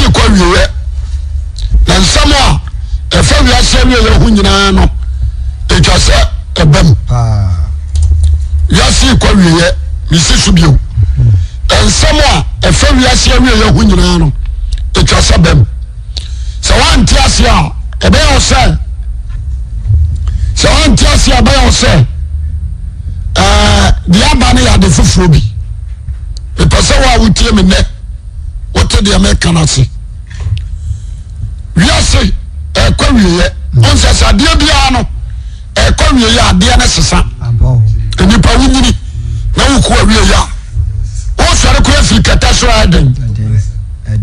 rekɔ awieɛ na nsɛm a ɛfa wiase awieɛ ho nyinaa no ɛtwa sɛ ɛba mu. Wiase rekɔ awieɛ mesi so bio. Nsɛm a ɛfa wiase awieɛ ho nyinaa no ɛtwa sɛ ɛba mu. Sɛ woante ase a ɛbɛyɛ wo sɛ sɛ woante ase a ɛbɛyɛ wo sɛ ɛɛ deɛ aba no yɛ ade foforɔ bi. Mepɛ sɛ wo a wotie me nnɛ wote deɛ meka no ase. Wiase ɛkɔ wieɛ ɔnsɛ sɛ adeɛ biara no ɛkɔ wieɛ adeɛ no sesa. Nnipa wonyini na wokɔ awieɛ a wosɔre kora firi kɛtɛ so ayɛ den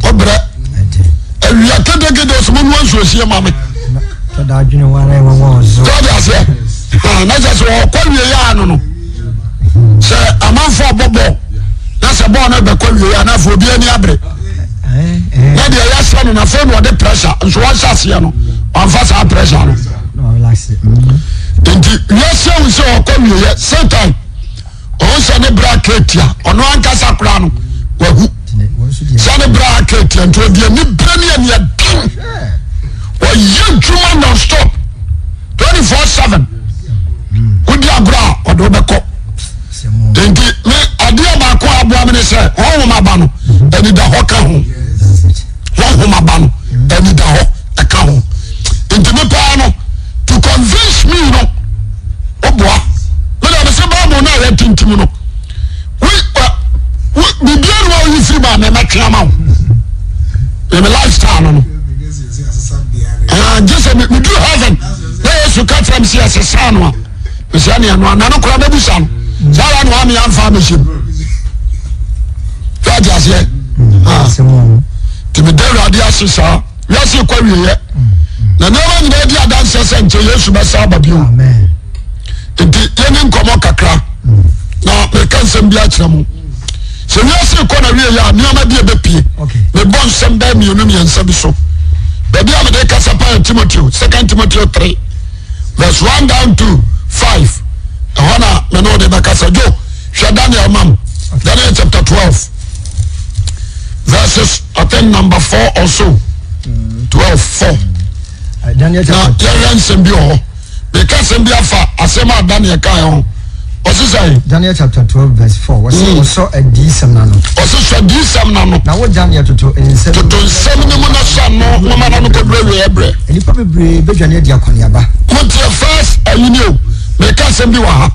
wobrɛ awia kedekede ɔsɛ mo nua nsuo sie ma me. Tɔde aseɛ na kyɛ sɛ ɔkɔ wieɛ ano no sɛ amanfoɔ bɔ bɔɔl na sɛ bɔɔl no bɛkɔ wie a na afei obi ani abere na deɛ yɛahyɛ no na afei na ɔde pressure nso wɔnhyɛ aseɛ no ɔnfa saa pressure no nti wiase ahu sɛ ɔkɔ wieɛ satan ɔhu sɛ ne bra akatia ɔno ankasa koraa no wahu sɛ ne bra akatia nti ɔde ani bere ne ani ɛden ɔyɛ adwuma non stop 24/7 wodi agorɔ a ɔde wobɛkɔ nti me adeɛ baako a aboa me ne sɛ honhom aba no anidahɔ ka ho honhom aba no anidahɔ ɛka ho nti me paa no to convince me no woboa me deɛ mese bible no a yɛtintim no biribiara no a woyi firi mu a mɛmɛtwe ama wo meme lifestyle no no gye sɛ meduru heaven na yesu ka kyerɛ me sɛ yɛsesaa no a mesɛ ne ɛno ana no koraa mɛbusa no saa ara na wame amfa amɛhyɛ mu sɛ ate aseɛ nti meda awurade ase saa wiase kɔ awieɛ na nneɛma nyinaa di adanseɛ sɛ nkyɛ yesu bɛsa aba bio nti yɛne nkɔmmɔ kakra na meka nsɛm bi akyerɛ mo sɛ wiase kɔ na wieɛ a nneɛma bi ɛbɛpie mebɔ nsɛm bɛɛ mmienu mmiɛnsa bi so baabi a mede kasa pa yɛ timoteo second timoteo 3 verse 1 down to 5 ɛhɔ na mene wode bɛkasa dwo hwɛ daniel mam daniel chapter 12 verses I think number 4 or so 12 4 na yɛhwɛ nsɛm bi wɔ hɔ Meka asɛm bi afa asɛm a Daniel kae ho. Ɔse sɛn? Daniel chapter 12 verse 4. Wɔse mm. ɔsɔ adiyisɛm no ano. Ɔse sɔ adiyisɛm no ano. Na wo Daniel toto nsɛm. Toto nsɛm no mu na sɔ ano nwoma no ano kɔduru awieɛ berɛ. Nnipa bebree bɛdwane adi akɔneaba. Montie first ayi ni o. Meka asɛm bi wɔ ha.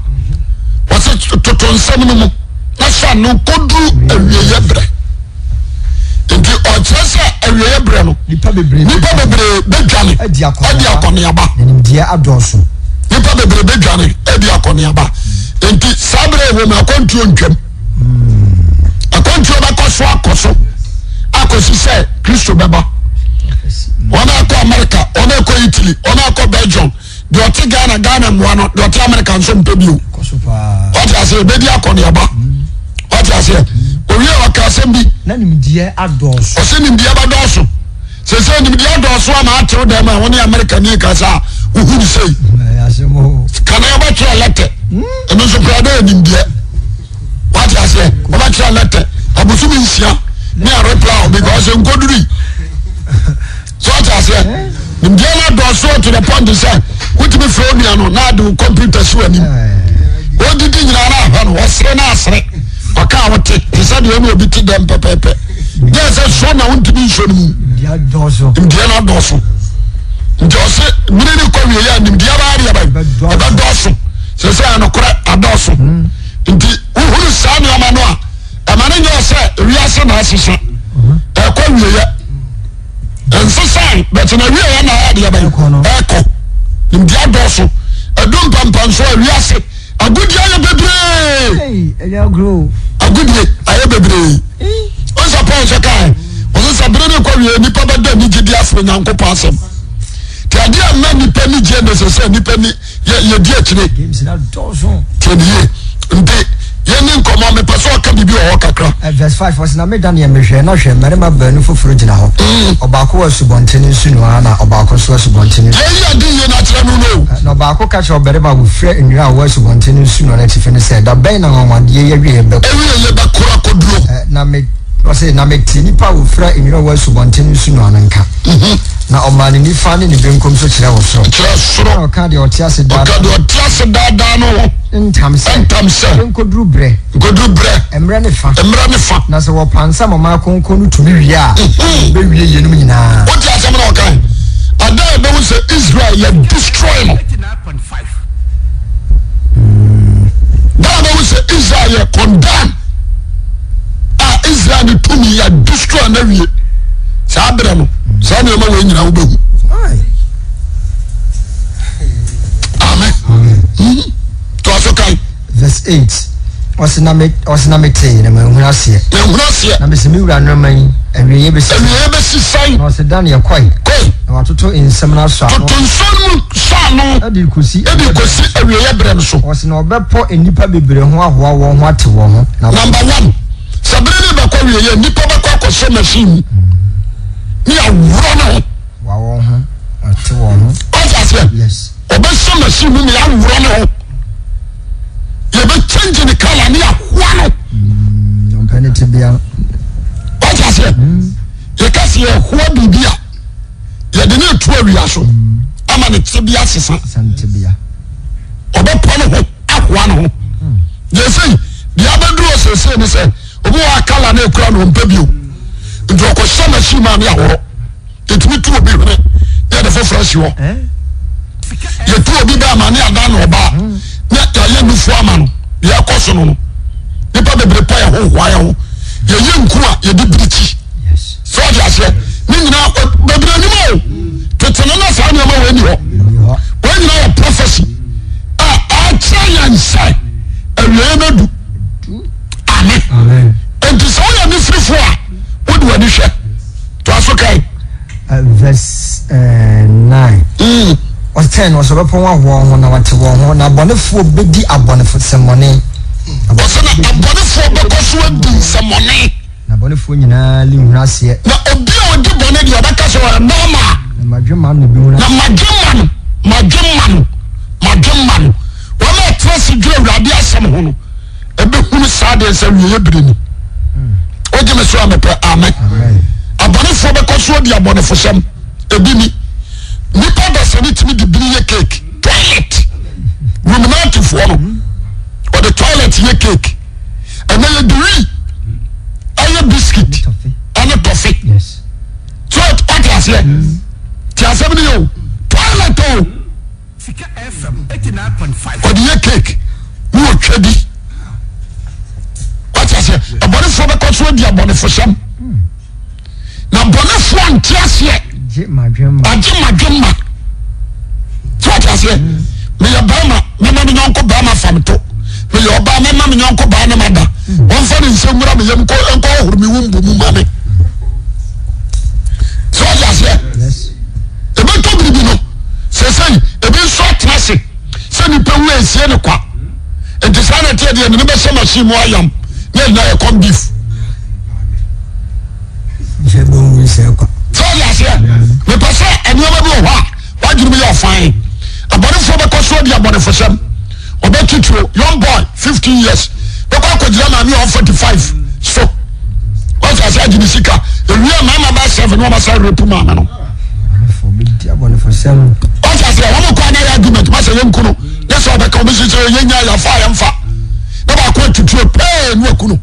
Ɔse toto nsɛm no mu na sɔ ano kɔduru awieɛ berɛ. Nti ɔkyerɛ sɛ awieɛ berɛ no nipa bebree bɛdwane adi akɔneaba. Na nimdeɛ adɔɔso. Nipa bebree bɛdwane adi akɔneaba. Nti saa berɛ wɔ mu akwantuo ntwam. Akwantuo bɛkɔ so akɔ so akɔsi sɛ Kristo bɛba. Wɔn a akɔ Amerika, wɔn a akɔ Italy, wɔn a akɔ Belgium, deɛ ɔte Ghana, Ghana mmoa no, deɛ ɔte Amerika nso mpɛ bio. Ɔte aseɛ bɛdi akɔneaba. Ɔte aseɛ owie ɔka asɛm bi. Na nimdeɛ adɔɔso. Ɔsɛ nimdeɛ bɛdɔɔso. Sɛ sɛ nimdeɛ adɔɔso ama atew dɛm a wɔne Amerika ni kasa a wohu ne sei. Kana wɔbɛtwerɛ lɛtɛ. Ɛno nso koraa dɛ nimdeɛ. Wate aseɛ wɔbɛtwerɛ lɛtɛ abosom nsia ne a reply because nkoduri. So ɔte aseɛ nimdeɛ no adɔɔso to the point sɛ wotumi frɛ onua no na ade wo kɔmputa si w'anim odidi nyinaa na ahwɛ no ɔsere na asere ɔka a wote te sɛ deɛ ɔne obi te dɛm pɛpɛɛpɛ deɛ sɛ so na wontumi nsuo no mu nimdeɛ no adɔɔso nti ɔse mene ne kɔ wie yɛ a nimdeɛ bɛyɛ deɛ bɛn ɛbɛdɔɔso sɛ sɛ ɛnokorɛ adɔɔso nti wohunu saa nneɛma no a ɛma no nyɛ sɛ wiase na asesa ɛkɔ wieɛ nsesae bɛtɛ na wieɛ na ayɛ deɛ bɛn ɛkɔ nimdeɛ adɔɔso ɛdu mpampanso a wiase agodie ayɛ bebree agodie ayɛ bebree ɔsɛ Paul sɛ kae ɔsɛ sɛ bere ne kɔ wie nipa bɛda anigye di aforo Nyankopɔn asɛm te adeɛ a na nipa ni gye ne sɛ sɛ nipa ni yɛ yɛdi akyire tie ne yie nti yɛni nkɔmmɔ mepɛ sɛ ɔka biribi wɔ hɔ kakra. Eh, verse 5 ɔsɛ na meda neɛ mehwɛ na hwɛ mmarima baanu foforɔ gyina hɔ mm. ɔbaako wɔ asubɔnten no nsunoa na ɔbaako nso asubɔnten no yɛyi ade yie no akyerɛ no no eh, na ɔbaako ka kyerɛ ɔbarima a wɔfira nnwira a ɔwɔ asubɔnten no nsunoa no atifi no sɛ da bɛn na nwanwadeɛ yi awieɛ bɛkɔ awieɛ bɛkɔ akɔduro eh, na me Ɔse, na mete nnipa a wɔfira nwera wɔ asubɔnten no nsunoa no nka. Na ɔmaa ne nifa ne ne benkum so kyerɛɛ ɔsoro. Kyerɛ soro. Na ɔka deɛ ɔte ase daa. Ɔka deɛ ɔte ase daa daa no ho. Ntam sɛ. Ntam sɛ. Nkoduru berɛ. Nkoduru berɛ. Mmerɛ ne fa. Mmerɛ ne fa. Na sɛ wɔpansam ɔman kronkron no tumi wie a. Wɔbɛwie yeinom nyinaa. Wote asɛm na ɔka? Ada a ɛbɛhu sɛ Israel yɛ destroy no. Da a ɛbɛhu sɛ Israel yɛ condemn. A Israel ne tumi yɛ destroy no awie. Saa berɛ no, saa nneɛma wei nyinaa wobɛhu. Amen. Hmm. To aso kan. Verse 8. Ɔse na me ɔse na me tee na manhunu aseɛ. Manhunu aseɛ. Na mese me wura nneɛma yi awieeɛ bɛsi. Awieeɛ bɛsi sɛn. Na ɔse Daniel kɔe. Kɔe. Na watoto nsɛm no asɔ ano. Toto nsɛm no sɔ ano. Ɛde kɔsi. Ɛde kɔsi awieeɛ berɛ no so. Ɔse na ɔbɛpɔ nnipa bebree ho ahoa wɔn ho ate wɔn ho. Na Number one, sɛ bere no bɛkɔ awieeɛ nnipa bɛkɔ akɔhyɛ machine mu ne aworɔ ne ho. Wa wɔn ho ate wɔn ho. Ɔte aseɛ. Yes. Ɔbɛhyɛ machine mu ne aworɔ ne ho. Yɛbɛ change ne colour ne ahoa no. Ɔmpɛ ne tebea. Ɔte aseɛ. Yɛka sɛ yɛhoa biribi a yɛde ne etu awia so ama ne tebea sesa. Ɔbɛpɔ ne ho ahoa ne ho. Deɛ sɛ deɛ abɛduru ɔsɛsɛ ne sɛ obi wɔ akala na ekura na ɔmpɛ bio nti ɔkɔhyɛ machine mu a ne ahorɔ. Yɛtumi tu obi hwene na yɛde foforɔ asi hɔ. Yɛtu obi bɛɛ ama ne adan na ɔbaa na yɛayɛ nufu ama no. Deɛ ɛkɔ so no no nipa bebree pɔ yɛ ho hoa yɛ ho. Yɛyɛ nku a yɛde birikyi. Sɛ ɔde aseɛ ne nyinaa bebree nim o. Tete no na saa nneɛma wɔ ni hɔ. Wɔn nyinaa yɛ prophecy a akyerɛ yɛn sɛ awieɛ no adu. Amen. Nti sɛ woyɛ nifirifo a wode w'ani hwɛ. Toa so kan. Verse 9. Ɔsɛ 10 ɔsɛ ɔbɛpɔn ahoɔ ho na wate wɔn ho na abɔnefoɔ bɛdi abɔnefosɛmmɔne. Ɔsɛ na abɔnefoɔ bɛkɔ so adi nsɛmmɔne. Na abɔnefoɔ nyinaa renhunu aseɛ. Na obi a ɔdi bɔne deɛ ɔbɛka sɛ ɔyɛ normal. Na madwemma no bɛhunu aseɛ. Na madwemma no, madwemma no, madwemma no. Wɔn a ɛtena ase dwene Awurade asɛm ho no. Ɛbɛhunu saa deɛ sɛ wieɛ bere ni. Wogye me so a mepɛ amen. Abɔnefoɔ bɛkɔ so adi abɔnefosɛm. Ebi ni. Nipa dasani tumi de biri yɛ cake. Toilet. Ruminantifoɔ no. Ɔde toilet yɛ cake. Ɛnɛ yɛ de wi ɛyɛ biscuit ɛne tɔfe. So ɔte aseɛ. Te asɛm no yɛ o. Toilet o. Ɔde yɛ cake ne ɔtwa di. Wate aseɛ? Abɔnefoɔ bɛkɔ so adi abɔnefosɛm. Na bɔnefoɔ nte aseɛ. Agye madwemma. So wate aseɛ? Meyɛ barima, mɛma me nyɔnko barima fa me to. Meyɛ ɔbaa, mɛma me nyɔnko baa ne ma da. Wɔmfa ne nsa nwura me yam nkɔ nkɔ ɔhoro me wumbu mu ma me. So wate aseɛ? Ɛbɛtɔ biribi no. Seesei ebi nso atena ase sɛ nipa wu esie no kwa. Nti saa na ɛteɛ deɛ ne ne bɛhyɛ machine mu ayam ne ɛnyina yɛ corn beef. Sɛ ɔde aseɛ mepɛ sɛ nneɛma bi wɔ hɔ a wadwene mu yɛ ɔfan. Abɔnefoɔ bɛkɔ so adi abɔnefosɛm. Ɔbɛtwitwiro young boy 15 years bɛkɔ akɔgyina maame a 45 so. Wɔte aseɛ agye ne sika. Ewie mmarima bɛyɛ seven na wɔn asa rape maame no. Wate aseɛ wɔn kɔ anayɛ argument ma sɛ yɛn ku no nyɛ sɛ ɔbɛka wɔn sɛ yɛn nya yɛfa yɛn fa na baako atutuo pɛɛ ne waku no.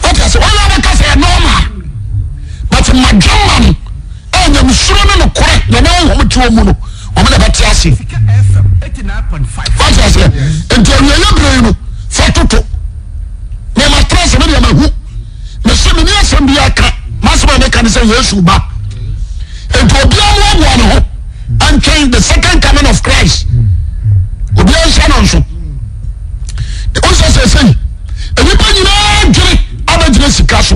Wate aseɛ wɔn yɛ bɛka sɛ normal but madwama no a nyamesuro ne nokorɛ nyame honhom te wɔn mu no wɔn na bɛte ase. Wate aseɛ nti awieɛ bere yi no fa toto na ma tena ase me deɛ ma hu. Mese menni asɛm bi aka m'asɛm a meka ne sɛ Yesu ba nti obiara mmoaboa ne ho antwɛn the second coming of Christ obiara nhyɛ no nso wosɛ sɛ sɛi nnipa nyinaa dwene abɛgyina sika so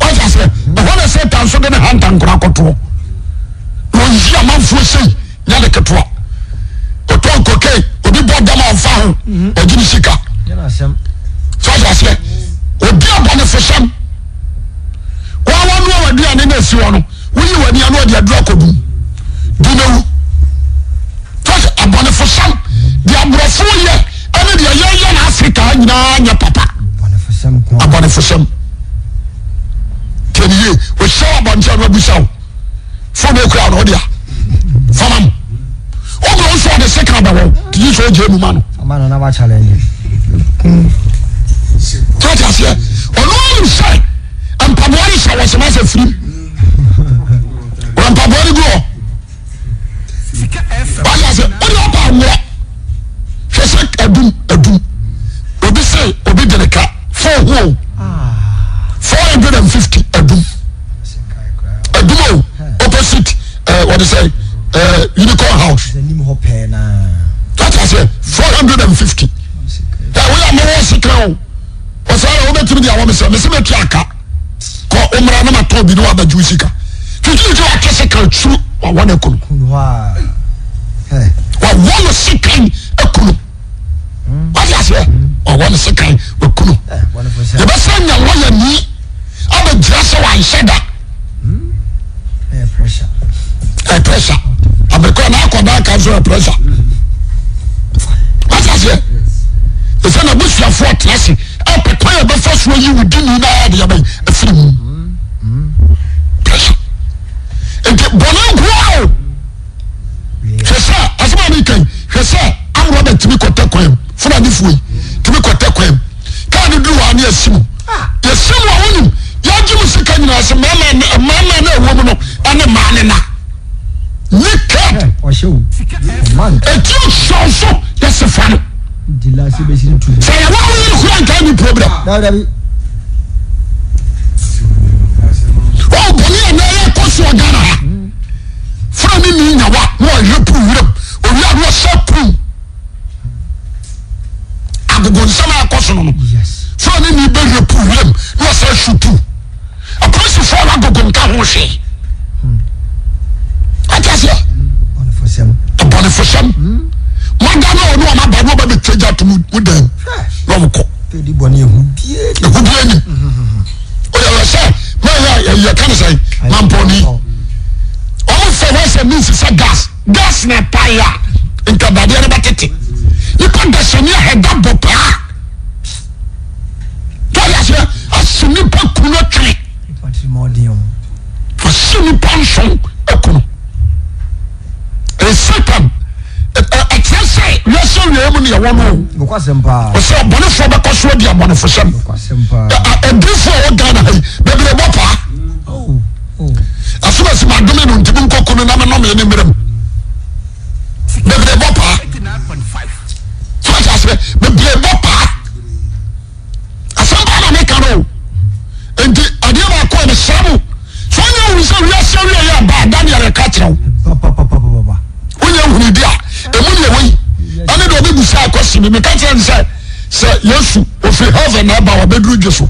ɔsɛ sɛ ɛhɔ na Satan so de ne hanta nkora kɔtoɔ na ɔyi amanfoɔ sei nyɛ de ketewa ɔtɔn cocaine obi bɔ dam a ɔfa ho ɔgye ne sika sɛ ɔsɛ aseɛ ɔdi abɔnefosɛm wɔn wɔn noa w'aduane na esi hɔ no woyi w'ani ano ɔde aduru akɔdum di na wu sɛ abɔnefosɛm deɛ aborɔfo yɛ ɛne deɛ yɛyɛ na Afrika nyinaa nyɛ papa. nkyɛn no abusa wo fone ekura no ɔde a fama mu ɔbɛ wo so ɔde sika bɛwɔ tigi sɛ ɔgye mu ma no. Ama no na wa challenge. Tọ́tí aseɛ ɔno anim sɛ mpaboa no hyɛ wɔsɛm asɛ firim wɔ mpaboa no gu hɔ wáyé ase wọ́n yà ɔba awɔ hwɛ sɛ adum adum obi sɛ obi de ne ka fɔn ho 450 adum adum o opposite ɛɛ wɔde sɛ ɛɛ unicorn house wáyé ase 450 ɛ wọ́n yà mọ́wọ́ sika o ɔsɛ ara wọ́n bɛ tumi di àwọn mi sɛ mɛ sɛ mɛ tu aka. Kɔ wo mmra na matɔ bi na wabɛgye wo sika. Twitwitwi wate sekan suru wawɔ no akunu. Wawɔ no sekan akunu. Wate aseɛ? Wawɔ no sekan wakunu. Yɛbɛsɛ nya lɔya ni abɛgyina sɛ wanhyɛ da. Ɛ pressure. Abɛkɔ na akɔda aka nso ɛ pressure. Wate aseɛ? Ɛsɛ na abusuafoɔ tena ase. Ɛpɛ kwan a ɛbɛfa so ayi wo dini na ayɛ deɛ bɛn afiri mu. Pressure. Nti bɔne nkoa o. Hwɛ sɛ asɛm a meka yi hwɛ sɛ amrɔba tumi kɔtɛ kwan mu fulanifoɔ yi tumi kɔtɛ kwan mu kaa no duru hɔ a ne yɛsi mu yɛsi mu a wonim yɛagye mu sika nyinaa sɛ mmarima ne mmarima na ɛwɔ mu no ɛne mmaa ne na naked ɛti ɔsɔn so yɛsi fa no. Sɛ yɛwɔ wo yere kura nka ni problem. Ɔwɔ bɔnne a na ɛyɛ kɔ so wɔ Ghana ha. Fura ne ni nyawa na ɔyere puu wuram. Owia na ɔhyɛ puu. Agogo nsɛm a ɛkɔ so no no. Fura ne ni bɛyere puu wuram na ɔsɛ su puu. Apolisifoɔ no agogo nka ho hwee. Ɔte aseɛ. Abɔnefosɛm. Mada na ɔne ɔma ba na ɔba bɛtwa gya to mu dan na ɔmo kɔ. Ehu bie nim. Oyɛ wɔ sɛ mɛyɛ yɛ ka ne sɛ mampɔni. Ɔmo fɛ hɔ sɛ mi nsesa gas gas na ɛpae a nka dadeɛ no bɛtete. Nipa dasani ahɛda bɔ paa. Tɔde aseɛ asi nipa kunu twene. Asi nipa nson kunu. Ɛyɛ Satan. Ɛkyerɛ sɛ wiase awieɛ mu ne ɛwɔ no. Ɔsɛ ɔbɔnefoɔ bɛkɔ so adi abɔnefosɛm. Adiifoɔ a ɛwɔ Ghana ha yi bebree bɔ paa. Oh, oh. Asomasi ma adome no ntumi nkɔ kunu na menɔme ne mmerɛ mu. Bebree bɔ paa. So ɔsɛ aseɛ bebree bɔ paa. Asɛm paa na meka no o. Nti adeɛ baako a mesrɛ mo sɛ ɔnyɛ hunu sɛ wiase awie yɛ aba a Daniel reka kyerɛ wo. Wonyɛ hunu di a ɛmu ne ɛwɔ yi ɛne deɛ ɔbɛbu sɛ akɔsi mi meka kyerɛ no sɛ sɛ Yesu ofiri heaven na ɛba wabɛduru dwe so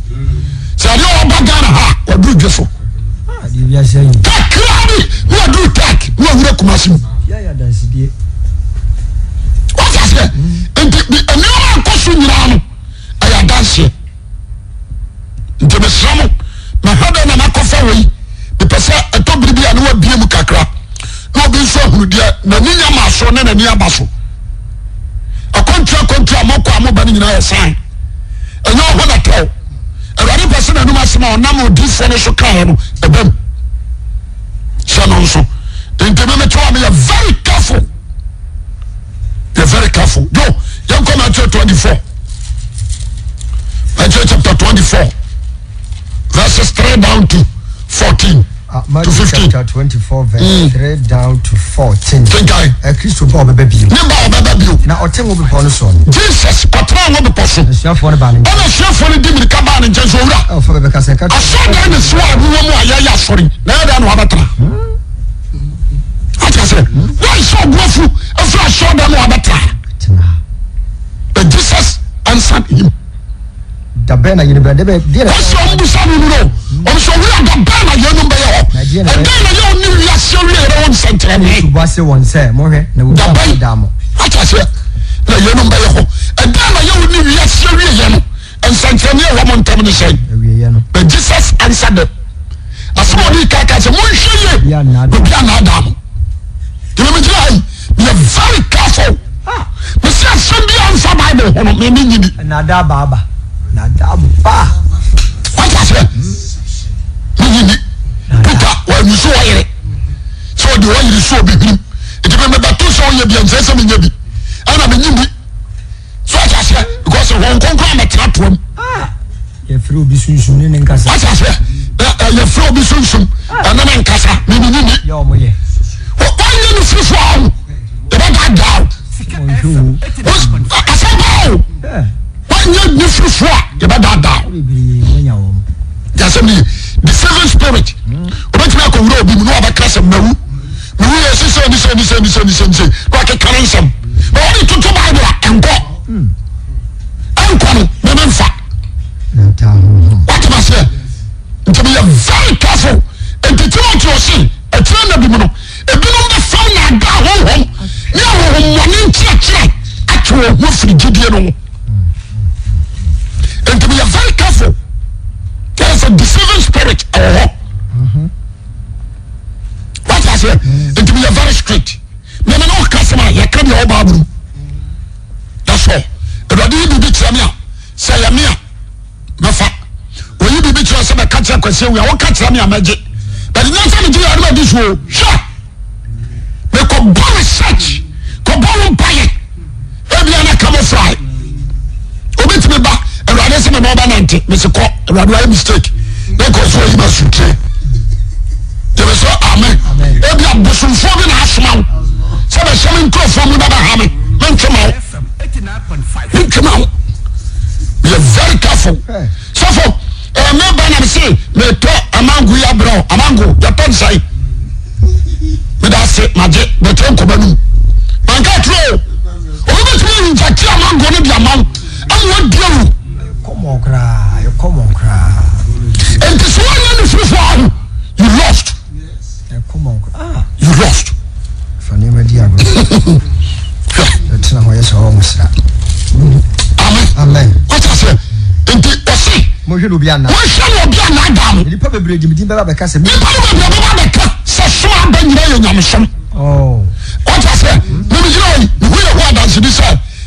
sɛ adeɛ ɔba Ghana ha waduru dwe so kakra bi na waduru tak na wawura Kumasi mu. Wate aseɛ nti nneɛma akɔ so nyinaa no ɛyɛ adanseɛ nti mesrɛ mo mehwɛ dɛ na makɔfa wei mepɛ sɛ ɛtɔ biribi a ne wabie mu kakra na obi nso ahunu deɛ n'ani nya maa so ne n'ani aba so akwantu akwantu a mokɔ a moba no nyinaa yɛ san ɛnyɛ ɔho na tɛw awurade pɛ sɛ n'anum asɛm a ɔnam odiifoɔ no so kaeɛ no ɛbam hyɛ no nso nti memetew a meyɛ very careful Yɛ very careful. Yo, yɛn kɔ Matthew 24. Matthew chapter 24, verses 3 down to 14. Uh, to 15. chapter 24 verse mm. 3 down to 14. Kenkan. Eh, Kristo ba ɔbɛba bio. Ne ba ɔbɛba bio. Na ɔte ngo bepɔ no soɔ no. Jesus ɔtena ngo bepɔ so. Asuafoɔ no baa ne nkyɛn. Ɛna asuafoɔ no di mirika baa ne nkyɛn so owura. Ɔfa bɛbɛka sɛ ka. Asɔdan ne so a wowɔ mu a yɛyɛ asɔre na yɛda na wabɛtena. Hmm? Wate ase? Why sɛ ɔboafo afiri asɔrdan mu abɛtra? But Jesus answered him. Dabɛn na yɛn bɛ dɛbɛ deɛ na. Ɔsɛ ɔmo busa no no ɔmo sɛ owura dabɛn na yɛn bɛyɛ hɔ. Ɛdɛn na yɛ ɔne wiase awie yɛrɛ wɔn nsɛnkyerɛnne. Yesu bua se wɔn sɛ monhwɛ na obi Dabɛn daa mo. Wate ase? Na yɛn bɛyɛ hɔ. Ɛdɛn na yɛ ɔne wiase awie yɛ no nsɛnkyerɛnne a ɛwɔ mo ntam ne sɛn? Awieɛ no. But Jesus answered them. Asɛm a ɔde ka ka sɛ monhwɛ yie Obi annaadaa obi annaadaa mo. Nti me gyina ha yi meyɛ very careful. Mesi asɛm bi a nfa Bible ho no me me nyini. Nnaadaa ba aba. Nnaadaa ba. Wate aseɛ? Me nyini. Peter. so obi hwenem. Nti me mebɛto sɛ ɔyɛ bi a nsɛ sɛ menyɛ bi. Ɛna menye bi. So ɔte aseɛ because Honhom Kronkron amɛtena toa mu. Ah, yɛfrɛ obi sunsum ne ne nkasa. Ɔte aseɛ yɛfrɛ obi sunsum ɛne ne nkasa ne ne nini. Yɛ ɔmo yɛ. Wɔnyɛ ne firi awo yɛbɛdaadaa o. Asɛm paa o. Wɔnyɛ ne firi so a yɛbɛdaadaa o. Yasɛm ni deceiving spirit. Obetumi akɔwura obi mu na wabɛka sɛ mawu. Mewu yɛ sisɛ ni sɛ ni sɛ ni sɛ ni sɛ ni sɛ na wakeka ne nsɛm. Na wɔde toto Bible a ɛnkɔ. Ɛnkɔ no mene nfa. Wate ma seɛ. Nti meyɛ very careful. Nti Timothy ɔse akyire nna bi mu no ebinom bɛfam naadaa honhom ne ahonhommɔne nkyerɛkyerɛ atwe wɔn ho afiri gyidie no ho. Nti meyɛ very careful. There is a deceiving spirit ɛwɔ hɔ. Wate aseɛ? Nti meyɛ very strict. Meme ne ɔka sɛm a yɛka deɛ ɛwɔ Bible mu. That's all. Awurade yi biribi kyerɛ me a sɛ ɛyɛ me a mɛfa. Oyi biribi kyerɛ sɛ bɛka kyerɛ Kwasi Awia woka kyerɛ me a mɛgye. But nyɛ sɛ megye yɛ ɔde ma di so o. Hwɛ! Mekɔbɔ research kɔbɔ wo mpaeɛ ebia na camouflage obi tumi ba awurade sɛ mema ɔba nante mese kɔ awurade wayɛ mistake na nkɔ so ayi ma sutire yɛbɛ sɛ amen ebi abosomfoɔ bi na asoma wo sɛ bɛhyɛ me nkurɔfoɔ mu na bɛha me mentwe ma wo mentwe ma wo yɛ very careful sɔfo ɛɛ me ba na me se metɔ amango yi abrɛ wo amango yɛtɔ nsae meda ase magye bɛtɛ nkɔba no mu manka aturo o obi bɛtumi ayi nkyakye amango no de ama wo ama wadi awu nti sɛ woanyɛ ne firifo aho you lost you lost fa nneɛma di agorɔ ɛtena hɔ yɛ sɛ ɔwɔ mo sra amen amen wọ́n ti sẹ́ nti ọ̀sẹ̀ monhwɛ na obi anna monhwɛ na obi annaadaa mo nnipa bebree de me din bɛba abɛka sɛ nnipa no bebree bɛba abɛka sɛ som aba nyina yɛ nyamesom oh. Wọ́n ti sẹ́ mímí gyina hɔ yi mehu yɛ ho adansedi sɛ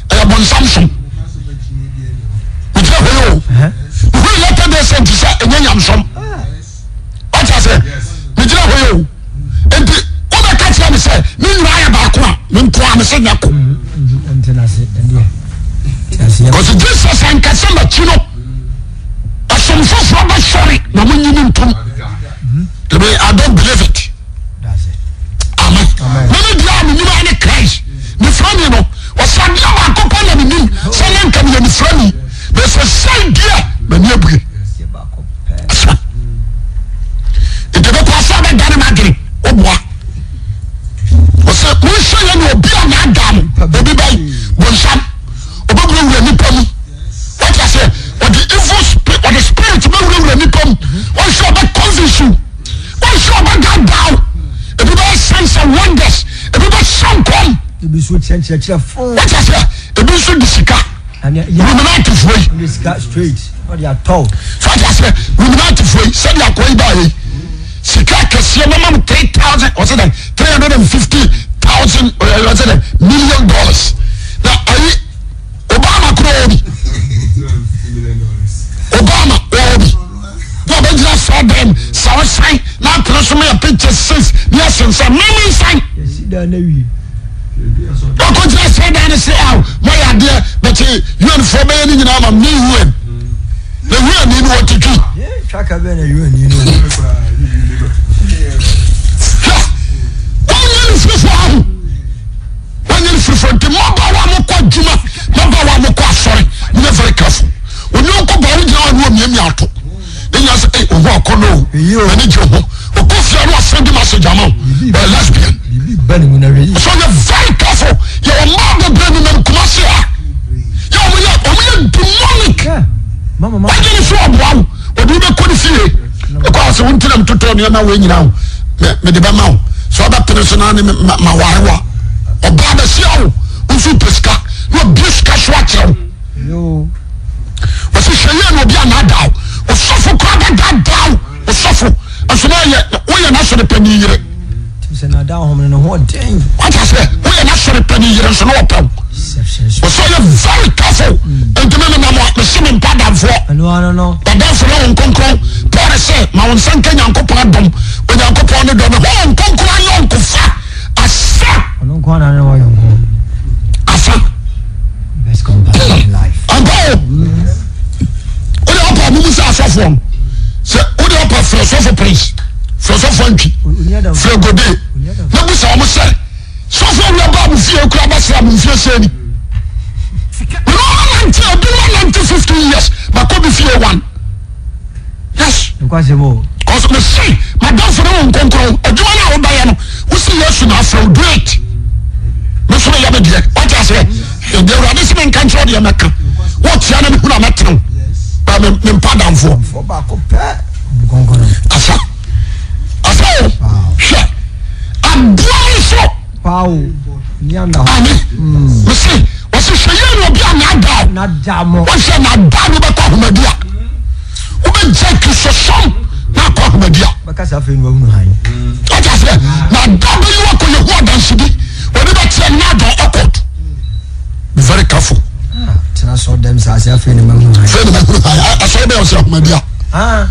ɛyɛ bɔnsam som megyina hɔ yi o mehu yɛ latter day saint sɛ ɛnyɛ nyamesom Wọ́n ti sẹ́ megyina hɔ yi o nti wobɛka kyerɛ me sɛ ne nyinaa yɛ baako a me nkoa me sɛ nyɛ ko because Jesus ankasa m'akyi no ɛsom foforɔ bɛsɔre na monyini ntom I don't believe it amen mene deɛ a menim a ne Christ nifrani no ɔsɛ adeɛ baako pɛ na menim sɛ ne nka meyɛ nifrani na sɛ sɛi deɛ m'ani abue nti bɛkɔ asɛ bɛdane m'adwene woboa ɔsɛ monhyɛ yɛ ne obi a naadaa mo obi bɛyi bonsam ɔbɛwurawura nipa mu wate aseɛ ɔde evil spirit ɔde spirit bɛwurawura nipa mu ɔnhwɛ ɔbɛ convince you ɔnhwɛ ɔbɛ daadaa wo ebi bɛyɛ signs and wonders ebi bɛ hyɛ nkɔm ebi nso kyerɛkyerɛkyerɛ fo wate aseɛ ebi nso de sika Illuminati foɔ yi. Ɔde sika straight ɔde atɔ. So ati aseɛ Illuminati foɔ yi sɛdeɛ akɔɔ yi baa yɛ yi sika kɛseɛ mɛma mo 3000 ɔsɛ dɛ 350,000 ɔsɛ dɛ million dollars na ayi Obama kura wɔ bi Obama wɔ bi na ɔbɛgyina saa dɛm sɛ ɔsan na apene so ma yɛ picture six ne yɛsensɛn meme nsan ɔkɔgyina saa dan no sɛ aw moayɛ adeɛ bɛte un foɔ bɛyɛ no nyinaa ma me un na un ni no wɔte twi wɔnyɛ no firifoɔ aho wɔnyɛ no firifoɔ nti mmabaawa a mokɔ adwuma mmabaawa a mokɔ asɔre monyɛ very careful onyɔnko baa wogyina hɔ ne ɔmiamia ato ne nyina sɛ ei ɔho akɔnɔ o m'ani gye ho ɔkɔ fie no asɛn de message ama wo ɔyɛ lesbian so yɛ very careful yɛwɔ mmaa bebree nenam Kumasi ha yɛ ɔmo yɛ ɔmo yɛ demonic wagye ne so ɔboa wo ɔde wo bɛkɔ ne fie ɛkɔ asɛ wo ntinam totɔ nneɛma wei nyina wo mede bɛma wo sɛ ɔbɛpene so na ne ma ware wa ɔbaa bɛsia wo nso pɛ sika na ɔbie sika so akyerɛ wo Wɔsi hwɛ yie na obi anaadaa wo. Osɔfo koraa bɛdaadaa wo. Osɔfo nso na ɔyɛ woyɛ n'asɔre panyin yere. Sɛ naadaa hom no ne ho ɔden. Wate aseɛ woyɛ n'asɔre panyin yere nso na ɔpɛ wo. Wɔsɛ ɔyɛ very careful. Nti mi nenam a mesi mi mpa adamfoɔ. Ɔdamfo ne wɔn nkonkron. Paul sɛ ma wɔn nsa nka Nyankopɔn adom. Onyankopɔn ne dɔ ne ho nkonkron ayɔnkofa. nko na ne wɔyɛ nko. Asa. Best companion in life. Ampa o. Wode ɔpa mumu sɛ asɔfoɔ no. Sɛ wode ɔpa frɛ sɔfo prince, frɛ sɔfo antwi, frɛ gode. Na busa wɔn sɛ sɔfo awura baa mo fie kura bɛsra mo mfie sɛ ni. Mene ɔma nante ebinom anante 15 years makɔ bi fie one. Yes. Nkwasɛm o. Cause me se madamfo ne wo nkonkron adwuma no a wobɛyɛ no wosi Yesu na afrɛ wo do it. Me nso meyɛ me deɛ wate aseɛ. Deɛ Awurade se menka nkyerɛ wo deɛ mɛka. Wotia na mehunu a mɛtene wo. Ba me mempa adamfoɔ. Adamfoɔ baako pɛ. Nkonkron. Asa. Asa o. Hwɛ. Aboa me nso. Paa o. Ni ana hɔ. Ame. Me se wɔsi hwɛ yie na obi a n'ada o. N'ada mo. Wɔhwɛ n'ada no bɛkɔ ahomadi a. Wobɛgya Kristosom na akɔ ahomadi a. Bɛka sɛ afei na wahunu hann. Wate aseɛ? Na da bɛyi wakɔ Yehowa dansedi. Wɔde bɛteɛ no na adɔn awkward. Be very careful. Ah, tena sɔ dɛm saa sɛ afei na mahunu hann. Afei na mahunu hann. Asɔre bɛyɛ ɔsɛ ahomadi a. Ah.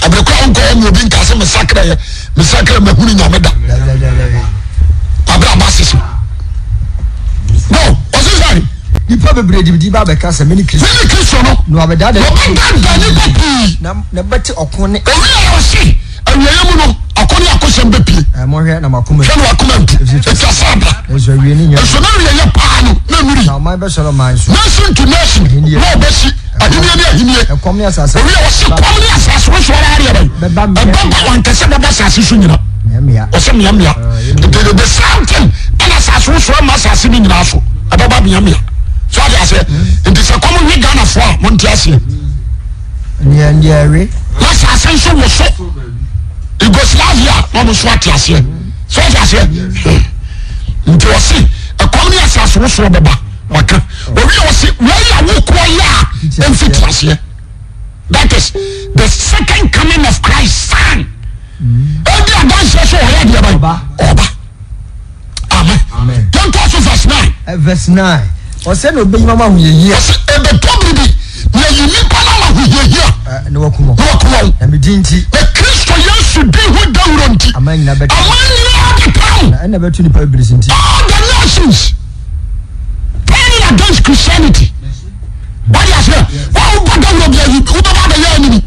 Abirikɔ a nkɔ ɔmu obi nka sɛ mesakra yɛ mesakra mahunu nyame da. Abira aba sisi. No, ɔsi sɛ. Nipa bebree de di ba bɛka sɛ mene Kristo. Mene Kristo no. Na wɔabɛdaadaa Wɔbɛdaadaa nipa pii. Na na bɛte ɔko ne. Owi a ɔsi awieeɛ mu no ɔko ne akosɛm bɛpie. Ɛɛ monhwɛ na mo akoma. Hwɛ na wakoma ntu. Etwa sɛ aba. Nso awie ne nya. Nso na awieeɛ paa no na nuri. Na ɔman bɛsɔre ɔman so. Nation to nation. Na ɔbɛsi ahennie ne ahennie. Ɛkɔm ne asase. Owi a ɔsi kɔm ne asase wosoɔ ara adeɛ bɛn. Bɛba mmea. Ɛbɛba wankasa bɛba asase so nyina. Mmeammea. Ɔsɛ mmeammea. Nti the same thing ɛna asase wosoɔ ma asase no nyinaa so ɛbɛba mmeammea. So ade aseɛ. Nti sɛ kɔm we Ghanafoɔ a monte aseɛ. Nea nea ɛwe. Na asase nso woso Yugoslavia na ɔmo nso ate aseɛ. So ate aseɛ. Nti ɔse ɛkɔm ne asase wosoɔ bɛba waka. Owi a ɔse wei a wokoɔ yɛ a ɛmfiti aseɛ. That is the second coming of Christ sign. Edi adanseɛ sɛ ɔyɛ adeɛ bɛn? Ɔba. Amen. Yɛn to so verse 9. Eh, verse 9. Ɔsɛ na obeyi mama ahohiahia. Ɔsɛ ebetɔ biribi na eyi nipa na ma ahohiahia. Eh, na wakum wɔn. Na wakum wɔn. Na me din nti. Na Kristo Yesu din ho dawuro nti. Aman nyinaa bɛtam. Aman nyinaa bɛtam. Na ɛna bɛto nipa bebree nti. All the nations turning against Christianity. Wọ́n yà sẹ́, wọ́n wọ́n bá dawuro bi ayi, wọ́n bá bá bẹ yẹ ẹni ni.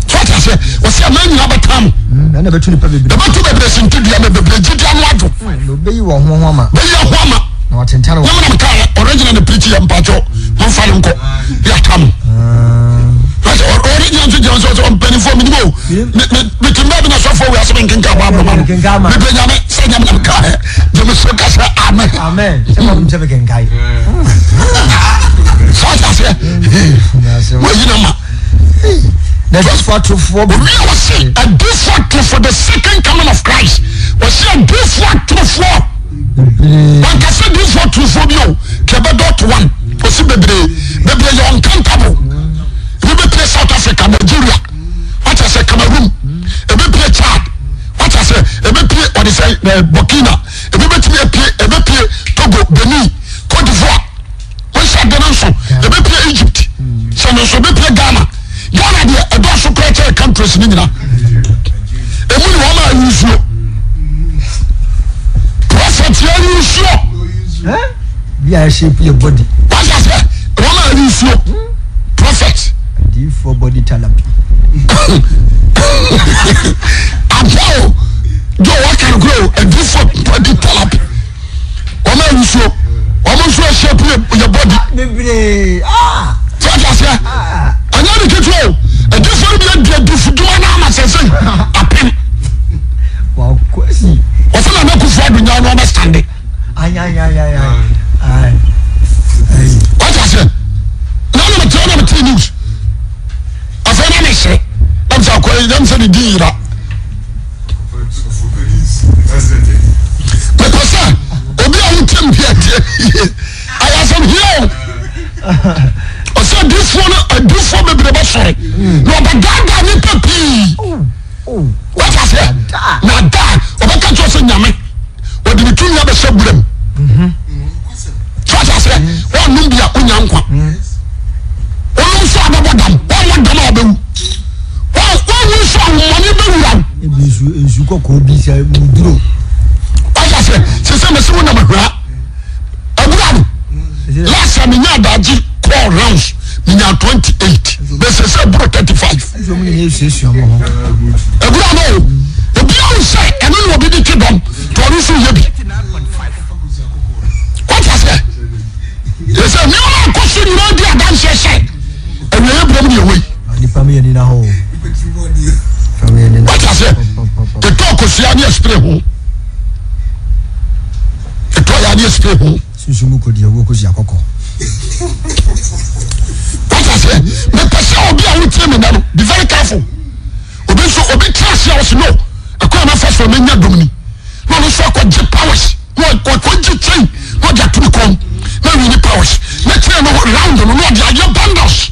So wọ́n ti ase, wọ́n sẹ́ ẹ̀mẹ́ nyina bẹ tán mu. Ẹ̀na bẹ tu nipa bebree. Ẹbẹ tu bebree si nti dua mẹ bebree gyi di ano adwo. Na obeyi wɔn ho ho ama. Bẹyi ɛho ama. Na wɔtentane wɔn. Nyɛ nam kaa yɛ original ne preach yɛ mpatsɔ mo nfa ne nkɔ yɛ ata mo. Original nso gyina nso sɛ mpanyinfoɔ mi ni mo mi ti mbɛ bi na sɔfo wi ase mi nkenkan bɔ abirima no mi bɛ nyame sɛ nyame nam kaa yɛ jẹmi so kasa amen. Amen. Sɛ mo n sɛ mi kenkan. Sọ ɔsi aseɛ wọ́n yi na ma. Na adiifo atorofoɔ. Obi a wɔsi adiifo atorofo the second coming of Christ wɔsi adiifo atorofoɔ. Wankasa adiifo atorofoɔ bi o kɛ bɛ dɔt one wɔsi bebree bebree yɛ uncountable. Ebi bɛ pie South Africa Nigeria wati ase Cameroon ebi pie Chad wati ase ebi pie ɔde sɛ eh, Burkina ebi bɛ tumi apue ebi pie Togo Benin Cote d'Ivoire. Wɔnhyɛ ade no nso ebepie Egypt sɛ no nso ebepie Ghana Ghana deɛ ɛdɔɔso koraa kyɛn countries no nyina emu ni wɔn a ayi nsuo prophet yɛ ayi nsuo bi a ɛhyɛ yɛ body wọ́n sɛ sɛ wɔn a ayi nsuo prophet. Adiifoɔ body therapy. Àbọ̀ o jọ wọ́n kàn kúrò adiifoɔ body therapy. Wɔn a nsuo wɔn nso ahyɛ pu yɛ bɔdi. Bebree ah. Sɛ ɔdi aseɛ ɛnyɛ de ketewa o adiifoɔ no bi adi adifo dwuma no ama sɛsɛ apem. Wakwasi. Wɔsɛ na n'akufo ado nyaa no ɔbɛ stande. Ayayayayay. Wɔdi aseɛ na na mete na mete news afei na mesere na mesɛ akɔ yi na mesɛ ne din yira. Mepɛ sɛ obi a wotie me bia tie yie. Ayɛ asɛm hia o. Ɔsɛ adiifoɔ no adiifoɔ bebree bɛsɔre na ɔbɛdaadaa nnipa pii. Wate aseɛ? Na daa ɔbɛka kyerɛ sɛ nyame ɔde ne tumi abɛhyɛ wuram. So wate aseɛ? Wɔnnom bi a wonya nkwa. Wonom nso abɛbɔ dam. Wɔmmɔ dam a wɔbɛwu. kɔkɔɔ bi sɛ muduro. Wáyà sɛ sese mesi wo nam ahwira awura no last time menya adagye call rounds menya 28 bɛsɛ sɛ boro 35. Awura no o obi ahu sɛ ɛno na obi de twe dɔm to ɔno nso yɛ bi. Wáyà sɛ sɛ nneɛma akɔ so nyinaa di adanseɛ sɛ awieɛ berɛ mu ne ɛwɔ yi. Nipa mi yɛ nina hɔ o. Wate aseɛ? Ɛtɔ kosua ne ɛspray ho. Ɛtɔ ya ne ɛspray ho. Sunsun mu kodi ɛwɔ kosua kɔkɔ. Wate aseɛ? Mepɛ sɛ obi a wotie me nɛ no be very careful. Obi nso obi tra ase a ɔsi no ɛkɔ a nafa so a menya dom ni na ɔno nso akɔgye powers. na ɔkɔgye chain na ɔde ato ne kɔn na awi ne powers na chain no round no na ɔde ayɛ bundles.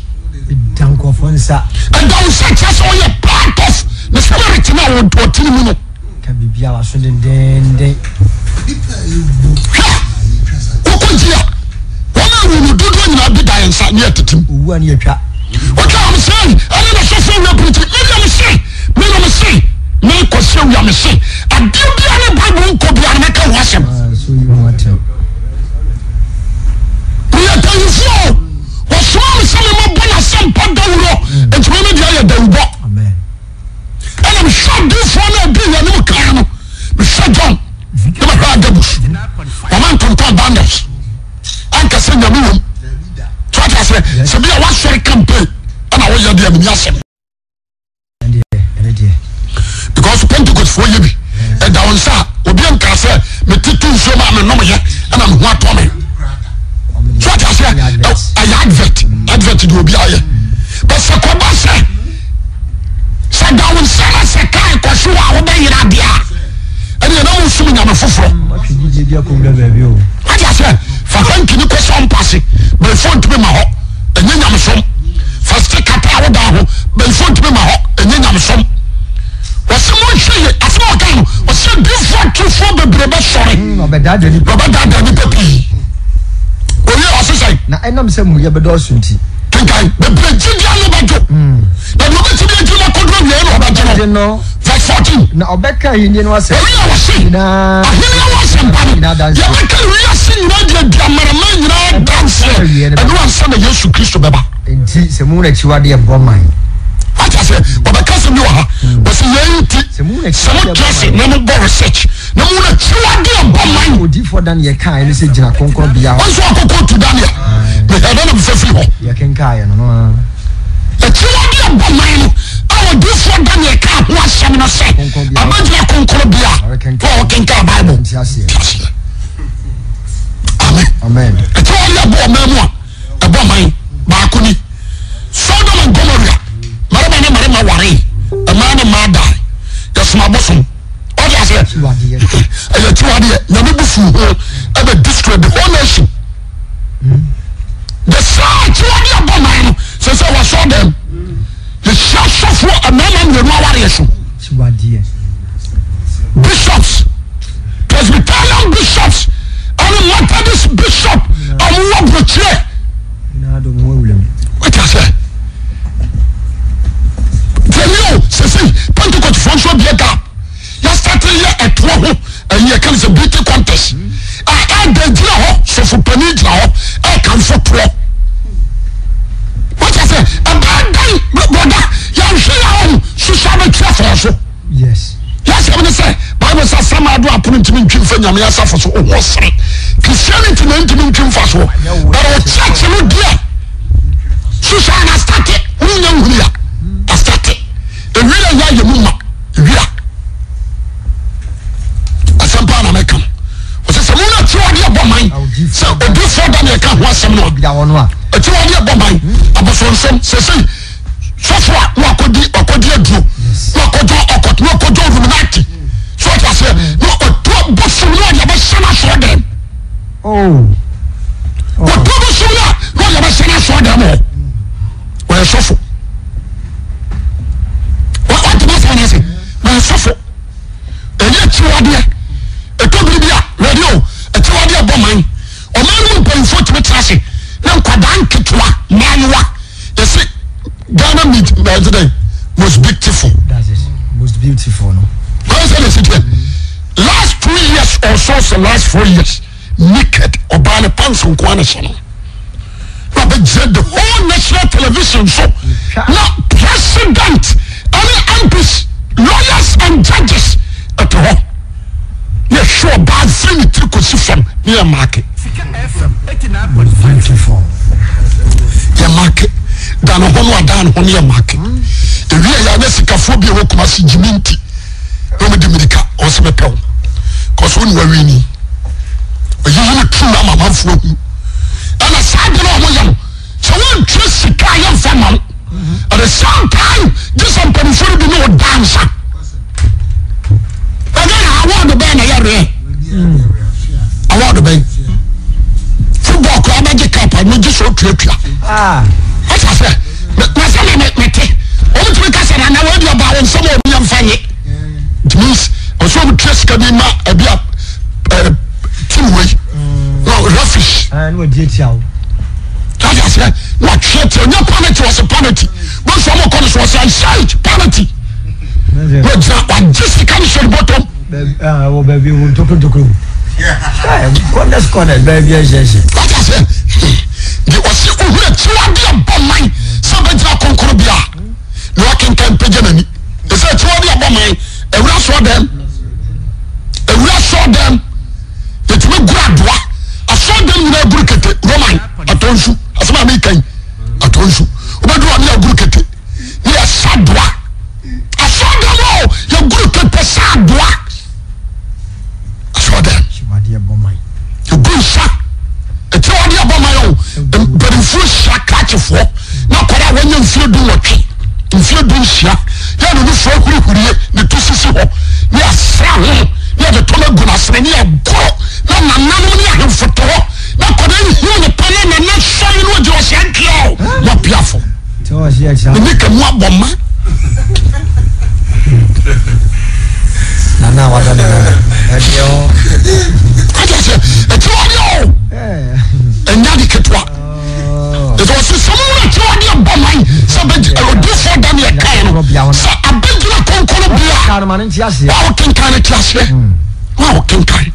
Ɛda nkurɔfoɔ nsa. Ɛda wo nsa kyerɛ sɛ ɔyɛ part of ne spirit na ɔte ne mu no. Ka biribi a waso dendenden. Hwɛ wokɔgye a wɔn a wu no dodoɔ nyinaa bi da yɛn nsa ne yɛtetem. Owu a ne yɛtwa. Wotwa wɔn sɛ ɛne na sɔfo awia pirikyi ne deɛ mese me na mese me kɔsi awia mese adeɛ biara ne Bible nkɔ biara mɛka ho asɛm. Meyɛ tanyifoɔ o wɔsoma me sɛ memmɔbɔ n'asɛmpa dawuro nti me me deɛ yɛ dawubɔ. Ɛna mehwɛ adiifoɔ no a ɛdi yɛn anim kan no mehwɛ John na mehwɛ Agabus wɔma ntontɔn bundles. Anka sɛ nyame wom so ate aseɛ sɛ bi a wasɔre campaign ɛna woyɛ deɛ meni asɛm because Pentecost foɔ yɛ bi ɛda wo nsa a obi nka sɛ metete nsuo ma menom yɛ ɛna me ho atɔ me so ate aseɛ ɛyɛ advert advert deɛ obi ayɛ but sɛ kɔba sɛ sɛ da wo nsa na sɛ kaa kɔhye wɔ a wobɛyera adeɛ a ɛne ɛna mo nsom nyame foforɔ wate aseɛ fa hanki ne kɔsɛ ɔmpa se bɛyifoɔ ntumi ma hɔ ɛnyɛ nyamesom fa sika kata a woda ho bɛyifoɔ ntumi ma hɔ ɛnyɛ nyamesom wɔsɛ monhwɛ ye asɛm a ɔka no ɔsɛ difoɔ atorofoɔ bebree bɛsɔre Ɔbɛdaadaa nipa wɔbɛdaadaa nipa pii owie ɔse sɛn na ɛnam sɛ muyɛ bɛdɔɔso nti kenkan bebree gyidi ano bɛdwo na deɛ ɔbɛtumi agyina akɔduru awiei na ɔbɛgye no Verse 14. Na ɔbɛka ahenni no asɛm. Oyi a wɔse nyinaa. Ahenni ho asɛmpa no. Nyinaa adanseɛ. Yɛbɛka no wiase nyinaa de adi amanaman nyinaa adanseɛ. Ɛno ansa na Yesu Kristo bɛba. Enti sɛ mo akyiwadeɛ bɔ man. Wate aseɛ? Ɔbɛka asɛm bi wɔ ha. Wɔse yei nti Sɛ mo sɛ akyiwadeɛ mote bɔ ase man. na mobɔ research na mo akyiwadeɛ bɔ man. Odiyifoɔ Daniel kaeɛ no sɛ gyina kronkronbea hɔ. Wɔn nso akɔkɔ tu Daniel. Mehwɛ dɛ na mefa firi hɔ. Yɛkenkaeɛ no no ara. Akyiwade a ɛbɔ man no a odiyifoɔ Daniel kaa ho asɛm no sɛ abɛgyina kronkronbea a ɔkenkan Bible. Nteaseɛ. Amen. Akyiwade a ɛbɔ ɔman mu a ɛbɔ man baako ni. Sodom and Gomorrah, mmarima ne mmarima waree, mmaa ne mmaa dae. Yɛsom abosom. Ɔde aseɛ. Ɛyɛ akyiwadeɛ. Nyame bu fuu ho ɛbɛ destroy the whole nation. The saa akyiwade abɔ man no sɛ sɛ wɔsɔ dɛm yɛhyia sɔfoɔ mmarima mmienu awareɛ so bishops Presbyterian bishops ɛne Methodist bishop a wɔwɔ burokyerɛ wate aseɛ tiɛni o sɛsɛ Pentecost foɔ nso abie gap yɛsate yɛ ɛtoɔ ho ɛyi yɛka no sɛ beauty contest a ɛda gyina hɔ sɔfo panin gyina hɔ ɛkamfo toɔ wọ́n sɛ ɛbɛn dan bɔda yɛnhwɛ yɛ ahom soso abɛtwi afɔɔ so yɛsɛm ne sɛ bible sɛ asɛm ado apono ntumi ntwi mfa nyame asafo so ɔho sere Christianity na ntumi ntwi mfa soɔ but ɔkyɛkye no deɛ soso ana astate wonya nhunu ya astate ewira yɛ ayɛ mu ma wira asɛm paa na mɛka no ɔsɛ sɛ mo na akyiwadeɛ bɔ man sɛ odifoɔ da na ɛka ho asɛm no a akyiwadeɛ bɔ man abosonsom sɛsɛi sɔfo a na wakɔdi wakɔdi aduro na wakɔdɔ ɔkɔt na wakɔdɔ illuminati so ɔte aseɛ na ɔtɔ bosom na ɔde abɛhyɛ no asɔɔ dɛm ɔtɔ bosom no a na ɔde abɛhyɛ no asɔɔ dɛm hɔ ɔyɛ sɔfo wɔntoma sɛ ɔno ase ɔyɛ sɔfo ɛyɛ akyiwadeɛ ɛtɔ biri bi a rɛdi o akyiwadeɛ bɔ man ɔman no mu mpanyinfoɔ tumi tena ase ne nkwadaa nketewa mmaayewa yɛsi Ghana meat ɛdi dɛ most beautiful. That's it most beautiful no. Wɔn sɛ de si. Ɔsɛ last 4 years naked, ɔbaa ne pants nko ara na hyɛ no, na ɔbɛgyina the whole national television so na president ɛne MPs, lawyers and judges ɛte hɔ na ɛhwɛ ɔbaa firi ne tiri kɔsi fam ne yɛ maake Beautiful. Yɛ maake da ne ho no adan ne ho ne yɛ maake ewie yɛ anyɛ sikafoɔ bi a ɛwɔ Kumasi gyimi nti na wɔn di mirika wɔn sɛ mɛpɛ wo kɔsɔ wɔn ni wɔawi ni oyiyi ne tu na ama amanfoɔ hu. Ɛna saa de na wɔn yɛ no sɛ wɔn ntwe sika a yɛnfa ma wo at the same time gye sɛ mpanimfoɔ no bi ne wo dansa. Ɛdɛ na award bɛn na yɛ rɛ award bɛn football koraa bɛgye cup a no gye sɛ otuatua ɔsɛ sɛ na sɛ na mete wɔn tumi kasa na na wɔn adi ɔbaa wɔn nsɛm a wɔn yɛn nfa nye. It means ɔsɛ ɔmo tua sika bi ma ɛbi a ɛɛ team wei na referees. Ɛɛ na wɔdi etia o. Káàdì aseɛ na wɔatwe tia onye penalty, wɔsɛ penalty bó nso ɔmo kɔ no so wɔsɛ ɛnhyɛn penalty na ɔgyina wagye sika no hyɛ ne bɔtɔm. Wɔ baabi wɔ ntokuro ntokuro mu. Corners corners baabi ɛhyɛhyɛ. Káàdì aseɛ de ɔsi ohun akyiwade ɛbɔ man sɛ ɔbɛgyina kɔnkɔn bi a na wakenkan mpagya n'ani. Ɛsɛ akyiwade abɔ man awura sɔɔ dɛm, awura sɔɔ dɛm, yɛtumi guru adoa asɔɔ dɛm nyinaa guru kete Roman atɔ nsu asɛm a meka yi atɔ nsu wobɛduru ɔne aguru kete ne yɛsa doa asɔɔ dɛm o, yɛguru kete sa adoa asɔɔ dɛm yɛgu nsa akyiwade abɔ man o. Mpanimfoɔ hyia krakyefoɔ na akwadaa a wanya mfeɛ 18, mfeɛ 16 yɛ ne nufoɔ ahurihurie ne to sisi hɔ ne asra ho ne yɛde tɔm agu n'asene ne yɛgoro na nananom ne ahemfo te hɔ na akwadaa yi hu ne pa na nana sɔre no ɔgyina ɔsɛ ntua o na ɔpiafo ne nika mu abɔ ma. Nana wada ne nana ɛdeɛ ho. Ɔjɛ sɛ akyiwadeɛ o, ɛnyɛ ade ketewa. Ɛsɛ ɔsɛ sɛ mo wura akyiwadeɛ bɔ man sɛ bɛgye odiifoɔ Daniel kan no sɛ abɛgyina kɔnkɔn bia wa wo kenkan no te aseɛ, wa wo kenkan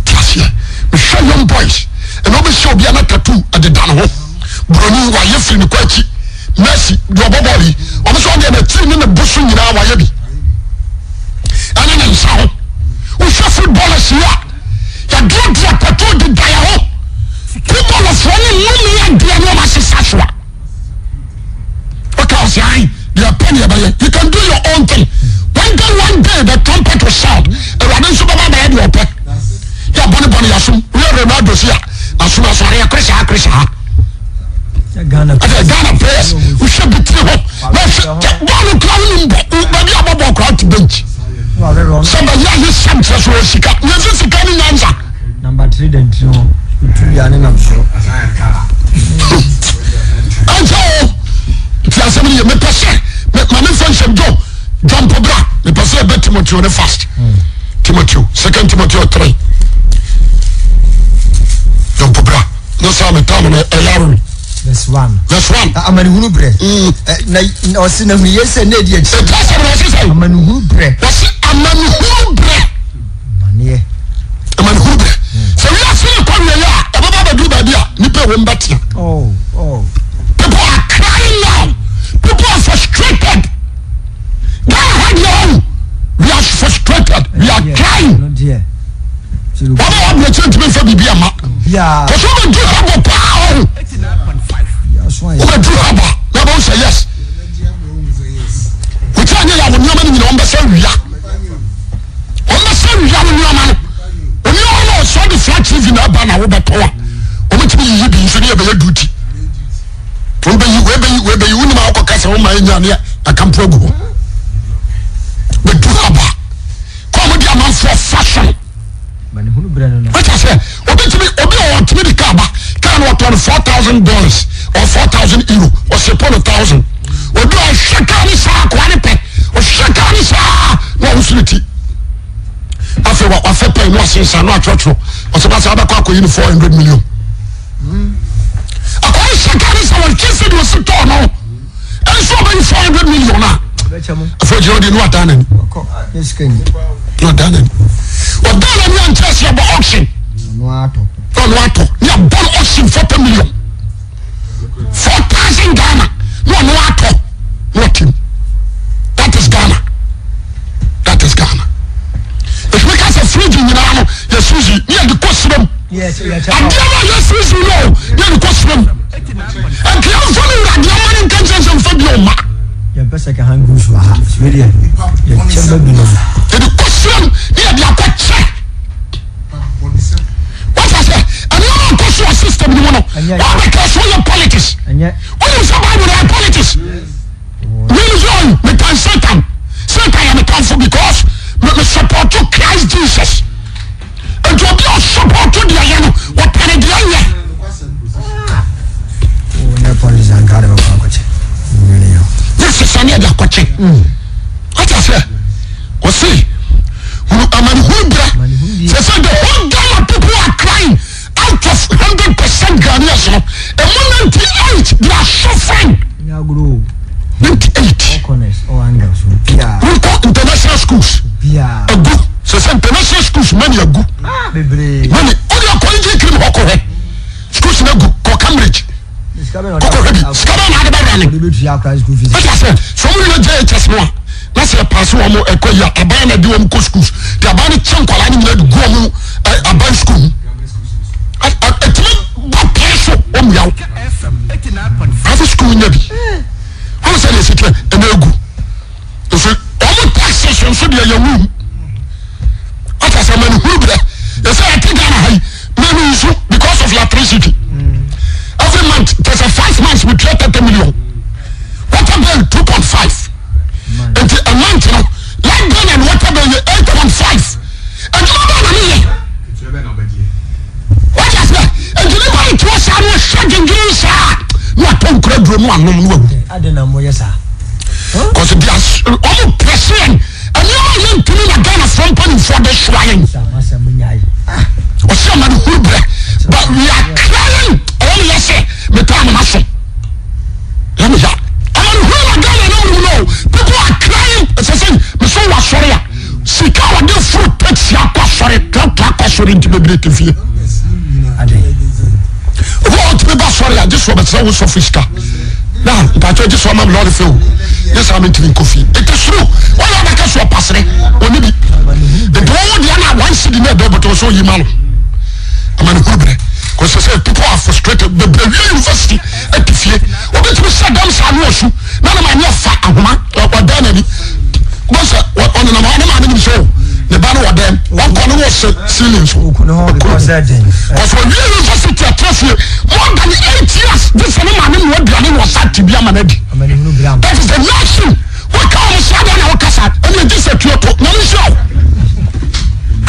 te aseɛ. Mehwɛ young boys ɛna wobɛhyɛ obi a na tattoo ɛdeda ne ho, buroni wayɛ firi ne kɔ akyi. Messi deɛ ɔbɔ bɔɔl yi, ɔmo sɛ ɔdeɛ n'akyiri ne ne bo so nyinaa wayɛ bi ɛne ne nsa ho. Wohwɛ footballers yi a yɛduadua tattoo deda yɛ ho, footballerfoɔ no nnome adeɛ ne ɔmo asesa so a ɔka ɔsɛ ayi deɛ pɛ ne ɛbɛyɛ. You can do your own thing. One day, one day the trumpet will sound. Awurade nso bɛba bɛyɛ deɛ ɔpɛ. Yɛ bɔne bɔne yɛasom woyɛ Ronaldo si a asom asɔre yɛ kore saa kore saa. Ghana Ghana players wohwɛ bi tiri hɔ na ɔhwɛ bɔɔl kura wonim bɔ baabi a bɔbɔ kura te bench sɛ bɛyɛ ahe sɛm kyerɛ so wɔ sika yɛsɛ sika ne nyansa. Number three dɛ ntiri hɔ otu wia ne nam soro. Ɛnkyɛ o nti asɛm no yɛ mepɛ sɛ ma memfa nhyɛm dwo jump bra mepɛ sɛ ɛbɛ Timoteo ne fast Timoteo, Second Timoteo 3 jump bra. Ne saa me tam no ɛyare no. Verse 1. Verse 1. Amanehunu brɛ. Na ɔsi na hunu yɛ sɛ na edi akyi. Ɛdi asɛm na ɔsi sɛ. Amanehunu brɛ. Ɔsi amanehunu brɛ. Amaneɛ. Amanehunu brɛ. Sɛ wiase ne kɔ wie yɛ a ɛbɛba abɛduru baabi a nipa ɛwɔ mu bɛtea. Oh, oh. People are crying now. People are frustrated. Ghana ha deɛ ɔho. We are frustrated. We are crying. Wɔn a wɔabrɛkyerɛ ntumi nfa biribi ama. Kɔsɔ bɛ du ha bɔ paa ɔho. Wobɛduru haba na bɛhu sɛ yes. Wokyɛ anyɛ yɛ a wo nneɛma no nyina wɔn bɛsɛ wia. Wɔn bɛsɛ wia wo nneɛma no. Wo nneɛma no ɔsɔ de flat TV na ɛba na wobɛtɔ a wɔn tumi yiyi bi nso ne yɛbɛyɛ duty. Wɔn bɛyi wei bɛyi wei bɛyi wonim a wokɔ kasa wɔn ma enya ne akampo agu hɔ. Bɛduru haba kɔ wɔn de amanfoɔ fashion. Wọ́n sɛ obi tumi obi a ɔtumi de kaa ba kaa no ɔtɔ no $4,000 or €4,000, ɔsɛ pɔ no thousand. Obi a ɔhwɛ kaa ne saa akoa ne pɛ, ɔhwɛ kaa ne saa na ɔhosuo ne ti. Afei wa wafɛ pɛn na wasensan na atwerɛtwerɛ ɔsɛ ba sɛ abɛkɔ akɔyi no 400 million. Akoa ne hyɛ kaa ne sa wɔhwɛ sɛ deɛ ɔsi tɔɔ no nso ɔbɛyi 400 million a afei ɔgyina ɔde ne wadan n'ani na ɔdan n'ani. Ɔdan n'ani ankyerɛ sɛ yɛbɔ auction. Ɔno atɔ. Ne yɛbɔ no auction 40 million. 4,000 Ghana. Ne ɔno atɔ. Ne ɔte mu. That is Ghana. That is Ghana. Ɛtumi ka sɛ fridge nyinaa no yɛ suzy ne yɛde kɔ srem. Adeɛ no a yɛ suzy no ne yɛde kɔ srem. Nka yɛmfa no wuradeɛ ma no nka nkyɛn sɛ mfa bi ɔma. Yɛmpɛ sɛ kahan gu so ha. Wei deɛ yɛkyɛ ba bi nom. Yɛde kɔ srem ne yɛde akɔ kyɛ. Wọ́n sɛ nneɛma nkɔ so wɔ system ni mu no wọ́n bɛ kɛ so yɛ politics. Wọ́n sɛ Bible yɛ politics. Mímu sɛ ɔyi mi tan Satan. Satan yɛ mi tanfo because mi mi support Christ Jesus. Nti obi a ɔsupɔto deɛ yɛ no wɔpɛne deɛ yɛ. Yɛ sesa ne ɛde akɔkyɛ. Wate aseɛ? Ɔse hunu amanehunu berɛ. Sɛ sɛ the whole Ghana people are crying out of 100% Ghanaians no, emu 98 they are suffering. 98. Wonkɔ international schools. Agu. Sɛ sɛ international schools many agu. Ah, Many. Wode akɔ engine cream hɔ kɔhwɛ. Schools no agu. Kɔ Cambridge. Kɔkɔhwɛ bi. Sika bɛn na ade bɛwura ne. Wode asɛ sɛ wɔn nyina JHS no a na sɛ ɛpaase wɔn ɛkɔ yi a aban na de wɔn kɔ schools. De aban no kyɛ nkwadaa no nyina de gu wɔn aban school mu. Ɛtumi bɔ pɛɛ so wɔn yaw. Private school nya bi. Wɔn sɛ deɛ ɛsi teɛ ɛna egu. Nso wɔn taxes nso deɛ yɛ wum. Ɔtɛ sɛ mɛni huru brɛ. Yɛsɛ yɛte Ghana ha yi mɛni nso because of electricity. Every month kyɛ sɛ 5 months we tua 30 million. Water bill 2.5. Nti a month no light bill and water bill yɛ 8.5. Adwuma bɛn na meyɛ? Wate aseɛ? Nti nipa no toɔ saa na ɔhwɛ dwendwene saa na watɔ nkura duro no anom no awu. Adɛn na moyɛ saa? Cause they are wɔn prɛse yɛn nneɛma a yɛntumi na Ghanafoɔ mpanimfoɔ de soa yɛn. Ɔsɛ ɔma no huru brɛ but we are crying ɛwɔ ne yɛ sɛ metaa mama so ɛwɔ ne ya ɔma no huru na Ghana no mu no people are crying ɛsɛ sɛ mesɛ wɔ asɔre a Sika a wɔde foro taxi akɔ asɔre, trɔtrɔ akɔ asɔre nti bebree te fie. Obi a ɔtumi ba asɔre a gye so ɔbɛsrɛ wo sɔfo sika. Na mpakyɛ gye so ɔma me lɔre fɛ o. Nye saa mentumi nkɔ fie. It is true. Wɔn a wɔbɛka so ɔpasere ɔni bi. Nti wɔn wo deɛ na 1 cedi na ɛbɛ bɔtɔ so yi ma no. Ama ne huru brɛ. Kò sɛ sɛ people are frustrated. Bebree wie university ɛte fie. Obi tumi hyɛ dɛm saa no ɔsu. Na ne maame afa ahoma ɔdan n'ani. Bó sɛ ɔnenam hɔ ne maame nim sɛ o ne ba no wɔ dɛm. Wɔnkɔ no wɔ sɛ ceiling so. Kɔsɔ owie university atena fie more than 8 years. Gye sɛ ne maame na aduane na ɔsa te bi ama no adi.